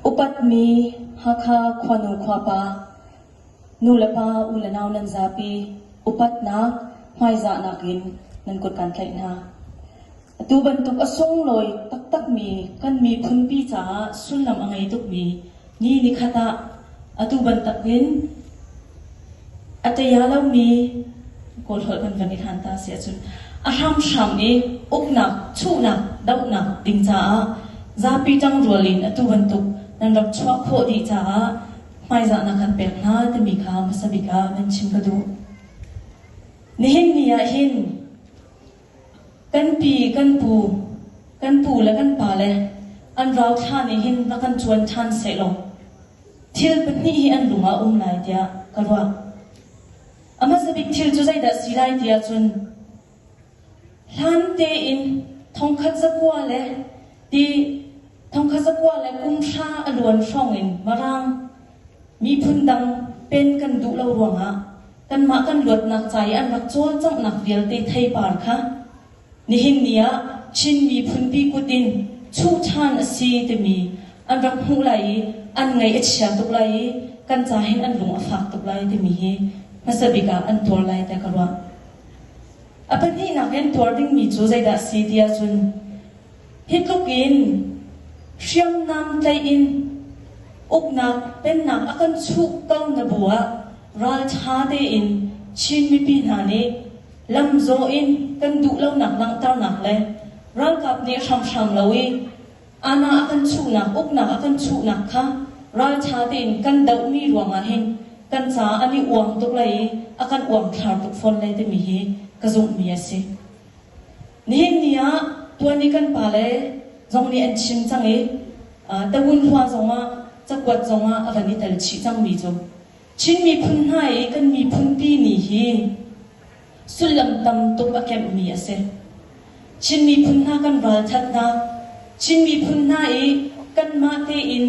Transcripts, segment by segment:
Upatmi Hakha khuanu khuapa, nulepa u le nau nan zapi upatnak, hmaizahnak in nan kut kan tlaih hna. Atu bantuk a sunglawi taktakmi kan miphunpi caah sullam a ngei tukmi ni nikhat ah atu bantukin a ṭaya lomi Kawl holh kan van i hlan ta si ahcun a hramhram i uknak, chuhnak, dohnak ding caah zapi ṭangrual in atu bantuk nan rak chuah khawh dih caah hmaizahnak kan pek hna timi kha hmasa bik ah van chim ka duh. Nihin ni ah hin Kan pi, kan pu, kan pu le kan pale an rauthla nih hin rak kan cuan ṭhan sehlaw thil pahnih hi an lung ah um lai tiah ka ruah. A hmasa bik thil cu zeidah si lai ti ahcun hlan tein thongkhat zakua le ti thongkhat zakua le kum hra a luan hrawng in Mirang miphun dang pen kan duh lo ruangah kanmah kan luatnak ca i an rak cawlcanghnak vialte theipar kha nihin ni ah Chin miphunpi kut in chuh ṭhan a si timi an rak hmuh lai i an ngaih a chia tuk lai i kan ca hin an lung a fak tuk lai timi hi hmasa bik ah an tuar lai tiah ka ruah. A pahnihnak in tuar dingmi cu zeidah a si ti ahcun Hi tluk in hriamnam tlaih in uknak pennak a kan chuh ko na bu ah ralṭha tein Chin mipi hna nih lamzawh in kan duhlonak langhternak le ralkap nih hramhram lo i ana a kan chuhnak uknak a kan chuhnak kha ralṭha tein kan dohmi ruangah hin kan caah an i uang tuk lai i a kan uangthlar tuk fawn lai timi hi ka zumhmi a si. Nihin ni ah tuan i kan pale zong nih an chim cang i Tawunhua zongah cakuat zongah a van i tel chih cangmi cu Chin miphun hna i kan miphunpi ni hi sullam tam tuk a kemhmi a si. Chin miphun hna kan ralṭhatnak, Chin miphun hna i kanmah tein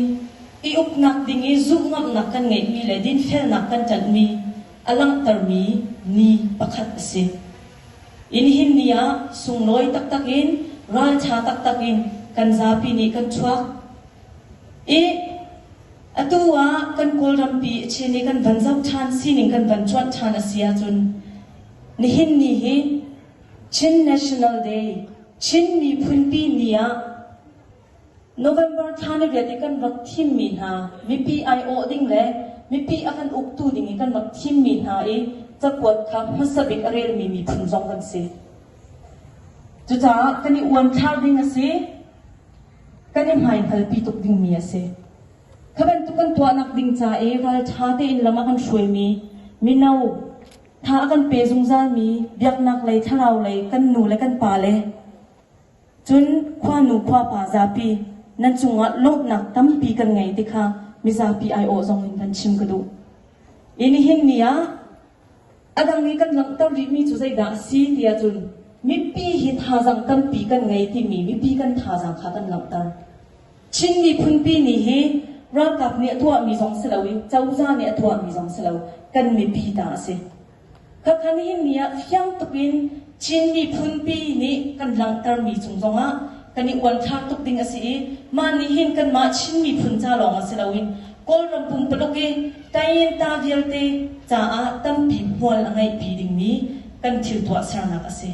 i uknak ding i zumhngamhnak kan ngeihmi le dinfelnak kan ṭanhmi a langhtermi ni pakhat a si. Nihin ni ah sunglawi taktak in ralṭha taktak in kan zapi nih kan chuak i atu ah kan Kawlrampi a chin i kan van zoh ṭhan sining kan van cuanh ṭhan a si ahcun nihin ni hi Chin National Day Chin miphunpi ni ah November thla ni riat i kan rak thimmi hna mipi aiawh ding le mipi a kan uktu ding i kan rak thimmi hna i cakuat kha hmasa bik a relmi miphun zong kan si. Cucaah kan i uanthlar ding a si, kan i hmaihngalpi tuk dingmi a si. Kha bantuk kan tuahnak ding ca i ralṭha tein lam a kan hruaimi mino tha a kan pe zungzalmi biaknak lei thlarau lei kan nu le kan pa le Cun khuanu khuapa zapi nan cungah lawmhnak tampi kan ngei ti kha mizapi aiawh zong in van chim ka duh. I nihin ni ah a dang i kan langhter rihmi cu zeidah a si ti ahcun mipi hi thazaang tampi kan ngei timi mipi kan thazaang kha kan langhter. Chin miphunpi ni hi ralkap nih a tuahmi zong si loin cozah nih a tuahmi zong si lo kan mipi ta a si. Khakha nihin ni ah fiang tuk in Chin miphunpi nih kan langhtermi cung zongah kan i uanthlar tuk ding a si i mah nih hin kanmah Chin miphun ca lawng ah si loin Kawlram pumpaluk i Tayinta vialte caah tampi hmual a ngeihpi dingmi kan thil tuahsernak a si.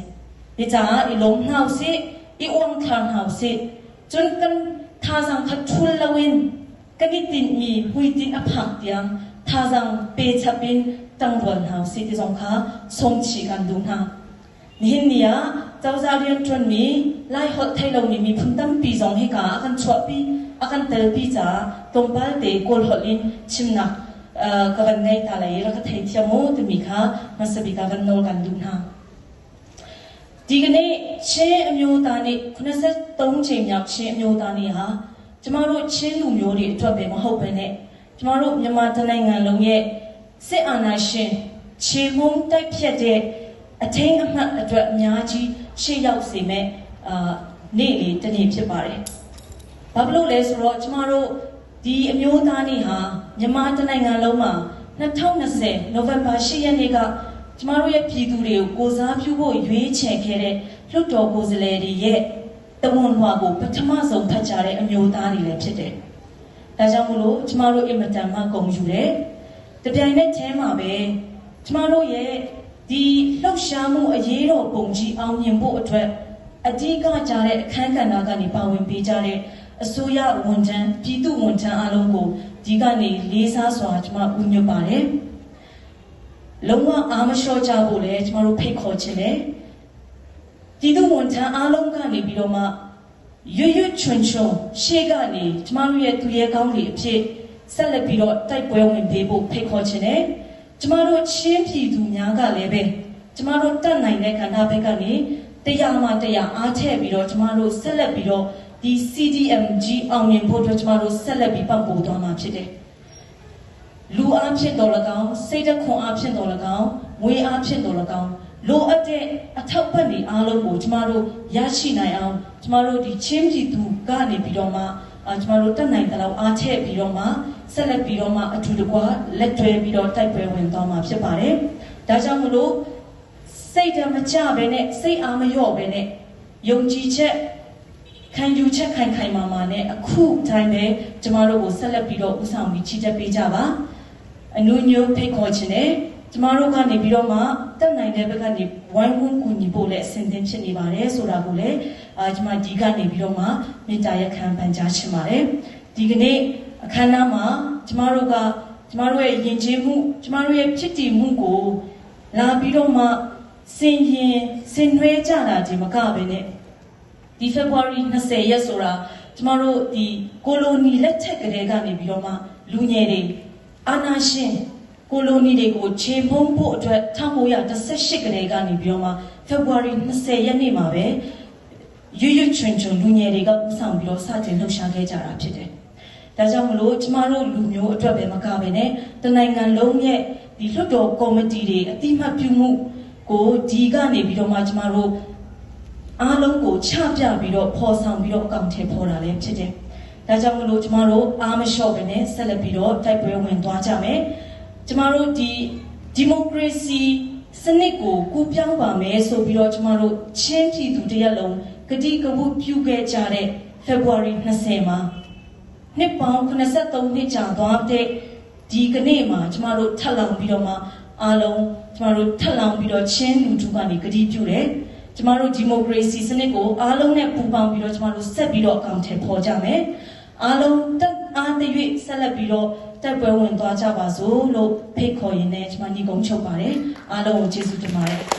Hi caah i lawm hna usih, i uangthlar hna usih. Cun kan thazaang kha ṭhul loin kan i tinhmi hmuitinh a phak tiang thazaang pe chap in ṭangrual hna usih ti zong kha sawmchih kan duh hna. Nihin ni ah cozah rianṭuanmi Laiholh thei lomi miphun tampi zong hika ah a kan chuahpi, a kan telpi caah tlawmpal te Kawl holh in chimnak ka van ngei ta lai i rak ka theithiam u timi kha hmasa bik ah van nawl kan duh hna. ဒီကနေ့ချင်းအမျိုးသားနေ့83ချိန်မြောက်ချင်းအမျိုးသားနေ့ဟာကျမတို့ချင်းလူမျိုးတွေအတွက်ပဲမဟုတ်ဘဲနဲ့ကျမတို့မြန်မာတနိုင်ငံလုံးရဲ့စစ်အာဏာရှင်ခြေမုံတိုက်ဖြတ်တဲ့အထိမ်းအမှတ်အတွက်အများကြီးရှေ့ရောက်စေမဲ့အာနေ့လေးတစ်နေ့ဖြစ်ပါတယ်။ဘာဖြစ်လို့လဲဆိုတော့ကျမတို့ဒီအမျိုးသားနေ့ဟာမြန်မာတနိုင်ငံလုံးမှာ2020နိုဝင်ဘာ10ရက်နေ့ကကျမတို့ရဲ့ပြည်သူတွေကိုကိုစားပြုဖို့ရွေးချယ်ခဲ့တဲ့လွှတ်တော်ကိုယ်စားလှယ်တွေရဲ့ သဝဏ်လွှာကိုပထမဆုံးဖတ်ကြားတဲ့အမျိုးသားတွေလည်းဖြစ်တယ်။ဒါကြောင့်မို့လို့ကျမတို့အင်မတန်မှဂုဏ်ယူတယ်။တပြိုင်နက်တည်းမှာပဲကျမတို့ရဲ့ဒီလှုပ်ရှားမှုအရေးတော်ပုံကြီးအောင်မြင်ဖို့အတွက်အဓိကကြားတဲ့အခန်းကဏ္ဍကနေပါဝင်ပေးကြတဲ့အစိုးရဝန်ထမ်းပြည်သူဝန်ထမ်းအလုံးကိုဒီကနေလေးစားစွာကျမဦးညွှတ်ပါတယ်။လုံးဝအားမလျှော့ကြဖို့လည်းကျမတို့ဖိတ်ခေါ်ချင်တယ်။ပြည်သူဝန်ထမ်းအားလုံးကနေပြီးတော့မှရွရွချွန်ချွန်ရှေ့ကနေကျမတို့ရဲ့သူရဲကောင်းတွေအဖြစ်ဆက်လက်ပြီးတော့တိုက်ပွဲဝင်ပေးဖို့ဖိတ်ခေါ်ချင်တယ်။ကျမတို့ချင်းပြည်သူများကလည်းပဲကျမတို့တတ်နိုင်တဲ့ကဏ္ဍဘက်ကနေတရားမှတရားအားထည့်ပြီးတော့ကျမတို့ဆက်လက်ပြီးတော့ဒီ CDMG အောင်မြင်ဖို့အတွက်ကျမတို့ဆက်လက်ပြီးပံ့ပိုးသွားမှာဖြစ်တယ်။လူအားဖြင့်တော်၎င်းစိတ်ဓာတ်ခွန်အားဖြင့်တော်၎င်းငွေအားဖြင့်တော်၎င်းလိုအပ်တဲ့အထောက်ပံ့တွေအားလုံးကိုကျမတို့ရရှိနိုင်အောင်ကျမတို့ဒီချင်းပြည်သူကနေပြီးတော့မှကျမတို့တတ်နိုင်တဲ့လောက်အားထည့်ပြီးတော့မှဆက်လက်ပြီးတော့မှအထူးတကွလက်တွဲပြီးတော့တိုက်ပွဲဝင်သွားမှာဖြစ်ပါတယ်။ဒါကြောင့်မလို့စိတ်ဓာတ်မကျဘဲနဲ့စိတ်အားမလျော့ဘဲနဲ့ယုံကြည်ချက်ခံယူချက်ခိုင်ခိုင်မာမာနဲ့အခုတိုင်းပဲကျမတို့ကိုဆက်လက်ပြီးတော့ဥဆောင်ပြီးချီတက်ပေးကြပါအနုညွတ်ဖိတ်ခေါ်ခြင်းနဲ့ကျမတို့ကနေပြီးတော့မှတက်နိုင်တဲ့ဘက်ကနေဝိုင်းဝန်းကူညီဖို့လည်းအဆင်သင့်ဖြစ်နေပါတယ်ဆိုတာကိုလည်းအာကျမဒီကနေပြီးတော့မှမေတ္တာရက်ခံပန်ကြားချင်ပါတယ်ဒီကနေ့အခမ်းအနားမှာကျမတို့ကကျမတို့ရဲ့ယဉ်ကျေးမှုကျမတို့ရဲ့ဖြစ်တည်မှုကိုလာပြီးတော့မှစင်ရင်စင်နွှဲကြတာဒီမကပဲနဲ့ဒီ February 20ရက်ဆိုတာကျမတို့ဒီကိုလိုနီလက်ထက်ကလေးကနေပြီးတော့မှလူငယ်တွေအာနာရှင်ကိုလိုနီတွေကိုခြေဖုံးဖို့အတွက်1918ကလေးကနေပြီးတော့မှ February 20ရက်နေ့မှာပဲရွရွချွန်ချွန်လူငယ်တွေကဥဆောင်ပြီးတော့စတင်လှုပ်ရှားခဲ့ကြတာဖြစ်တယ်။ဒါကြောင့်မလို့ကျမတို့လူမျိုးအတွက်ပဲမကပဲနဲ့တနိုင်ငံလုံးရဲ့ဒီလွှတ်တော်ကော်မတီတွေအတိမတ်ပြုမှုကိုဒီကနေပြီးတော့မှကျမတို့အားလုံးကိုချပြပြီးတော့ဖော်ဆောင်ပြီးတော့အကောင့်ထဲပေါ်တာလည်းဖြစ်တယ်။ဒါကြောင့်မလို့ကျမတို့အားမလျှော့ဘဲနဲ့ဆက်လက်ပြီးတော့တိုက်ပွဲဝင်သွားကြမယ်။ကျမတို့ဒီဒီမိုကရေစီစနစ်ကိုကူးပြောင်းပါမယ်ဆိုပြီးတော့ကျမတို့ချင်းပြည်သူတရက်လုံးကတိကဝတ်ပြုခဲ့ကြတဲ့ February 20မှာနှစ်ပေါင်း83နှစ်ကြာသွားတဲ့ဒီကနေ့မှာကျမတို့ထပ်လောင်ပြီးတော့မှအားလုံးကျမတို့ထပ်လောင်ပြီးတော့ချင်းလူထုကနေကတိပြုတယ်ကျမတို့ဒီမိုကရေစီစနစ်ကိုအားလုံးနဲ့ပူးပေါင်းပြီးတော့ကျမတို့ဆက်ပြီးတော့အကောင်အထည်ဖော်ကြမယ်အားလုံးတက်အားတရွေ့ဆက်လက်ပြီးတော့တက်ပွဲဝင်သွားကြပါစို့လို့ဖိတ်ခေါ်ရင်းနဲ့ကျမညီကုန်းချုပ်ပါတယ်အားလုံးကိုကျေးဇူးတင်ပါတယ်။